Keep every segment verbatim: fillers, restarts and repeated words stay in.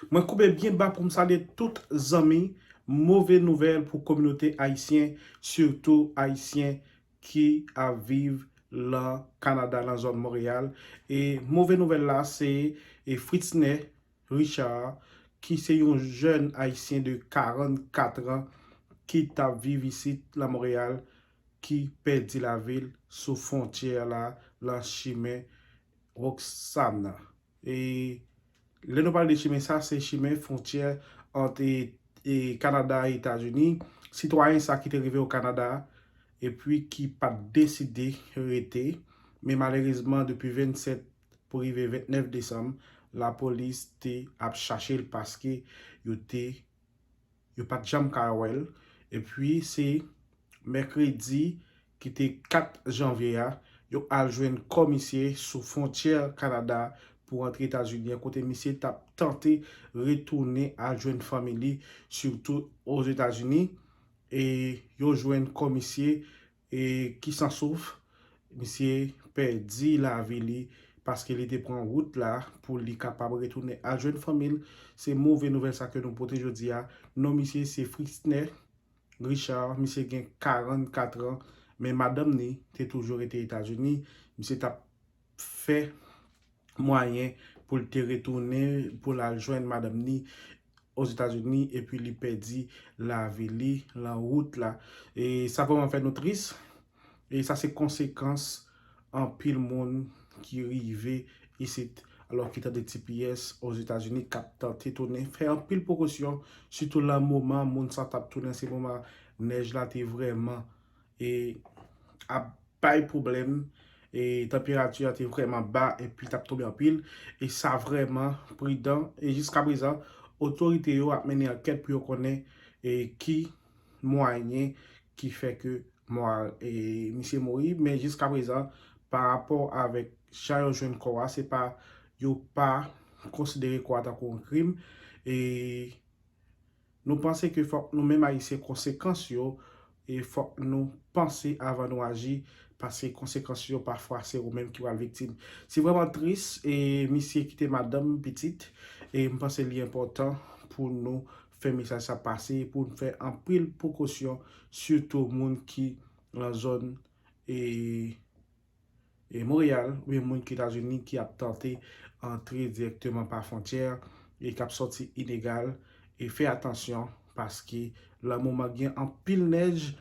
Mwen koupe byen ba pou m salye tout zanmi. Move nouvèl pou kominote ayisyen, sitou ayisyen ki ap viv lan Kanada, lan zòn Monreyal. E move nouvèl la, se e Fritzner Richard, ki se yon jèn ayisyen de karannkat an, ki t ap viv isit lan Monreyal, ki pèdi lavi l sou fwontyè la, lan chimen Roxham nan. E lè nou pale de chimen sa, se chimen fwontyè ant e, e Kanada e Etazini. Sitwayen sa ki te rive o Kanada, epi ki pa t deside rete, men malerezman, depi vennsèt pou rive vennèf desanm, lapolis te ap chache l paske yo te, yo pa t janm ka wè l. Epi se mèkredi ki te kat janvye a, yo al jwenn kò misye sou fwontyè Kanada pou antre Etazini an, kote misye t ap tante retounen al jwenn fanmi li, sitou Ozetazini. E yo jwenn kò misye e ki sansouf. Misye pèdi lavi li paske li te pran wout la pou li kapab retounen al jwenn fanmi l. Se move nouvèl sa ke nou pote jodi a. Non misye se Fritzner Richard, misye gen karannkat an, men madanm ni te toujou rete Etazini. Misye t ap fè mwayen pou l te retounen, pou l al jwenn madanm ni Ozetazini, epi li pèdi lavi li lan wout la. E sa vrèman fè nou tris. E sa se konsekans anpil moun ki rive isit, alò ki tande T P S Ozetazini k ap tante tounen, fè anpil prekosyon, sitou lan moman moun sa t ap tounen, se moman nèj la te vrèman e ap bay pwoblèm, e tanperati a te vrèman ba, epi l t ap tonbe anpil, e sa vrèman pridan, e jiska prezan, otorite yo ap mennen ankèt pou yo konnen e ki mwayen ki fè ke mwa, e, misye mouri, men jiska prezan, pa rapò avèk jan yo jwenn kò a, se pa, yo pa konsidere kò a tankou yon krim, e nou panse ke fòk nou menm Ayisyen konsekans yo, e fòk nou panse avan nou aji, paske konsekans yo pafwa se ou menm ki pral viktim. Se vrèman tris, e misye kite madanm, pitit, e m panse li enpòtan pou nou fè mesaj sa pase, pou n fè anpil prekosyon, sitou moun ki lan zòn e e Monreyal, oubyen moun ki Etazini ki ap tante antre dirèkteman pa fwontyè e k ap sòti ilegal, e fè atansyon paske lan moman gen anpil nèj,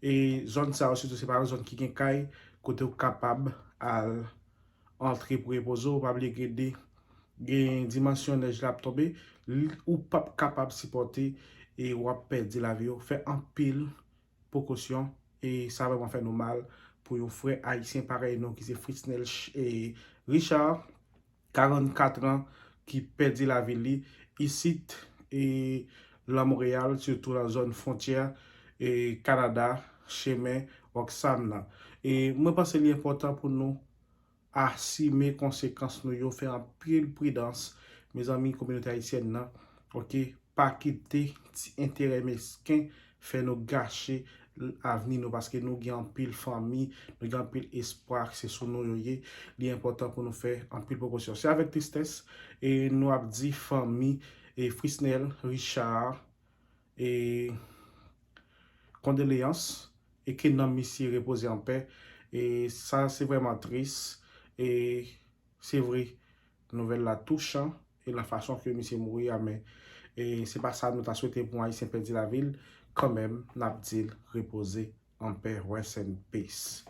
e zòn sa yo sitou se pa yon zòn ki gen kay kote w kapab al antre pou repoze w. Pa bliye gen de, gen dimansyon nèj la ap tonbe, ou p ap kapab sipòte e w ap pèdi lavi w. Fè anpil prekosyon, e sa vrèman fè nou mal pou yon frè ayisyen parèy nou ki se Fritzner Richard, karannkat an, ki pèdi lavi li isit e lan Monreyal, sitou lan zòn fwontyè e Kanada, chemen Roxham nan. E mwen panse li enpòtan pou nou asime konsekans nou yo, fè anpil pridans, mezanmi, kominote ayisyèn nan, oke, pa kite ti enterè mesken fè nou gache avni nou, paske nou gen anpil fanmi, nou gen anpil espwa, se sou nou yo ye. Li enpòtan pou nou fè anpil prekosyon. Se avèk tristès e nou ap di fanmi e Fritzner Richard e kondoleyans e ke nanm misye repoze an pè. E sa se vrèman tris. E se vre, nouvèl la touchan e lan fason ke misye mouri a, men e se pa sa nou ta swete pou yon ayisyen pèdi lavi l. Kanmenm, n ap di l repoze an pè, rest in peace.